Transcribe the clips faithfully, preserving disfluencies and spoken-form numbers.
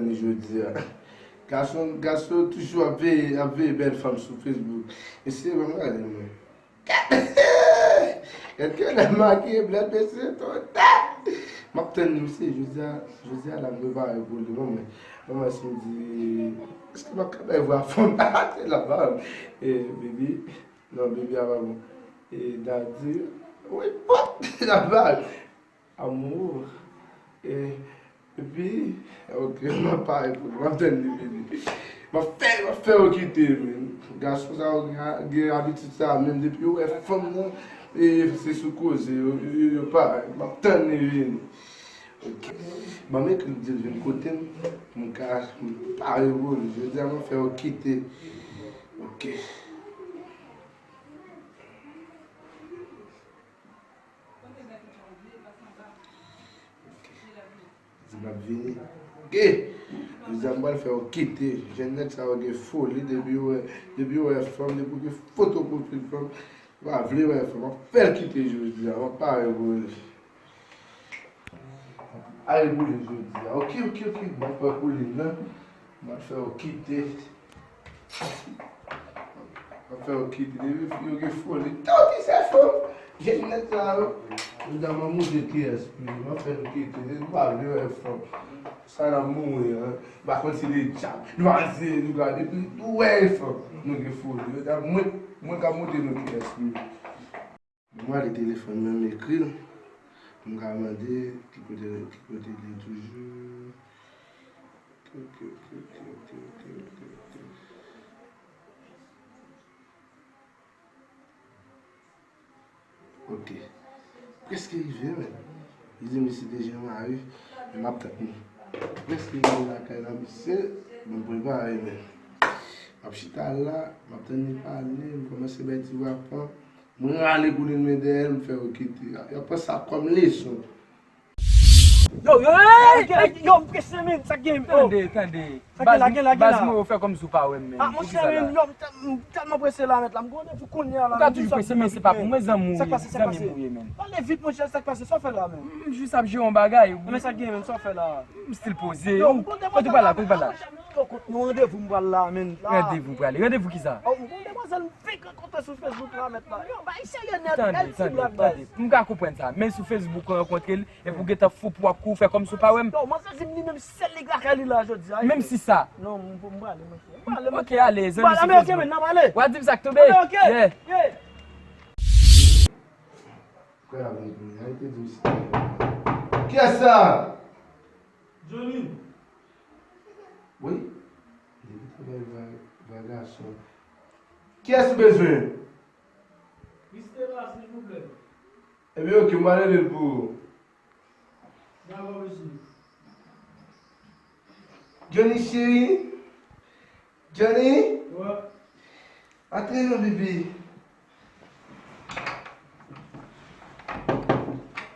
Ni jodi a. Gason, gason toujou ap veye, ap veye bèl fanm sou Facebook. Mesye, ban m gade mwen. Gad, gad ki lè makiye, blèd, mesye, tonda. M ap tann li, mesye, jodi a, jodi a la, m prepare pou li, ban mwen, ban mwen si m di, èske m ap kapab vwa fanm? Se la, ba, e, baby, non, baby a pa bon. E, daddy, wi, pòt, la, ba. Amour. E, epi, ok, m ap pare pou li, m ap tann li vini. M ap fè, m ap fè yo kite, men. Gason sa yo gen, gen abitid sa, menm depi yo wè fanm nan, e, se sou koze, yo, yo, yo pare. M ap tann li vini. Ok. Ban m ekri l, di l vin kote m, pou m ka pare pou li. Jodi a, m ap fè yo kite. Ok. Di m ap vini. Ok. Jodi a m pral fè yo kite. Jèn nèg sa yo gen foli depi yo wè, depi yo wè fanm, depi yo gen foto pwofil fanm, yo pa vle wè fanm. M ap fè l kite jodi a, m ap pare pou li. Ale pou li jodi a. Ok, ok, ok. M ap pran pou li, non. M ap fè yo kite. M ap fè yo kite. Depi fi yo gen foli. Tanki se fanm. Jèn nèg sa yo. Jodi a m ap montre kiyès li. M ap fè nou kite. Depi nou pa vle wè fanm. Sa n ap mouri, en. M pa konn si le dyab. Nou pa se nou gade. Depi nou wè fanm. Nou gen foli. Jodi a mwen, mwen k ap montre nou kiyès li. M ale telefòn mwen, m ekri l. M ka mande ki kote, ki kote li toujou. Ok, ok, ok. Ok. Prèske rive, men. Li di m li se deja mari, men m ap tann li. Prèske rive lakay la, mesye, mwen prepare, men. M ap chita la, m ap tann li pale, m kòmanse bay ti vwa pran. Mwen rale pou li, men dèyè l, m fè yo kite. Y ap pran sa kòm leson. Yo, yo, hey, hey, yo, m prese, men, sa k gen, yo. Tande, tande. Sa k gen la, gen la, gen la. Baz mwen, ou fè kòmsi ou pa wè m, men. Ah, monchè, men, yo, m tèl-, m tèlman prese la, mèt la. M gen randevou kounye a la. Ou ka toujou prese, men se pa pou mwen, zanmi ou ye, zanmi m ou ye, men. Pale vit, monchè, sa k pase, sa w fè la, men. M jis ap jere yon bagay. Men sa k gen, men, sa w fè la. M still poze. Yo, m gon demwazèl la, monchè, men, yo, kot nou randevou m pral la, men, la. Randevou prale. Randevou kisa? Oh, m gon demwazèl m fenk rankontre sou Facebook la, mèt la. Yo, bagay serye nèt, bèl ti blak, baz. Tande, tande. M ka konprann sa. Men sou Facebook, ou rankontre l, epi w gentan fou pou w ap kouri fè kòmsi w pa wè m. Yo, manzè di m li menm sèl nèg lakay li la jodi a. Menm si sa. Non, m, m prale, monchè. M prale, monchè. Ok, ale, zanmi sou Facebook. M prale, men ok, men, n ap ale. W a di m sa k tonbe. Ok, ok. Yeah. Yeah. Frè a vin pou li, arete di misye. Kiyès sa? Johnny. Wi. Li te bay va-, va gason. Kiyès ou bezwen? Mister la, silvouplè. Ebyen, ok, m va rele l pou ou. Dakò, mesye. Johnny cheri. Johnny. Wè. Antre non, bibi.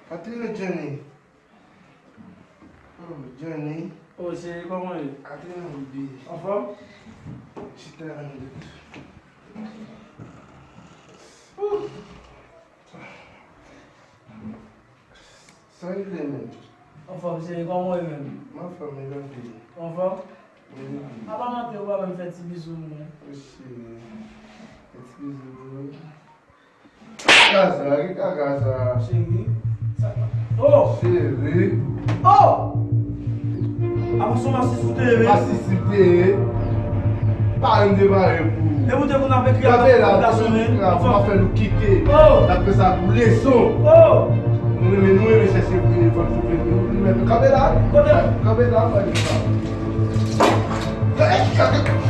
Antre non, Johnny. Oh, Johnny. Oh, cheri, kòman w ye? Antre non, bibi. Anfòm? Chita la, non. Ouh. Sa rive menm? Anfòm, cheri, kòman w ye menm? M anfòm, men gade. Anfòm? Wi. Apa maten ou pa menm fè ti bizou pou mwen? Wi, cheri. Fè ti bizou pou mwen. Kaka sa, ki kaka sa? Cheri, sa pa. Oh! Cheri. Oh! Apa se yon masisi w te ye, men? Masisi m te ye. Pare m te pare pou ou. E pou te konn ap ekri avèk gason, men. Kanpe la, pou nou fè nou kite. Oh! N ap fè sa pou leson. Oh! Nou renmen, nou renmen chèche fanm sou Facebook. Nou renmen. Kanpe la. Kote? Kanpe la, fè sa. Kanpe, kanpe.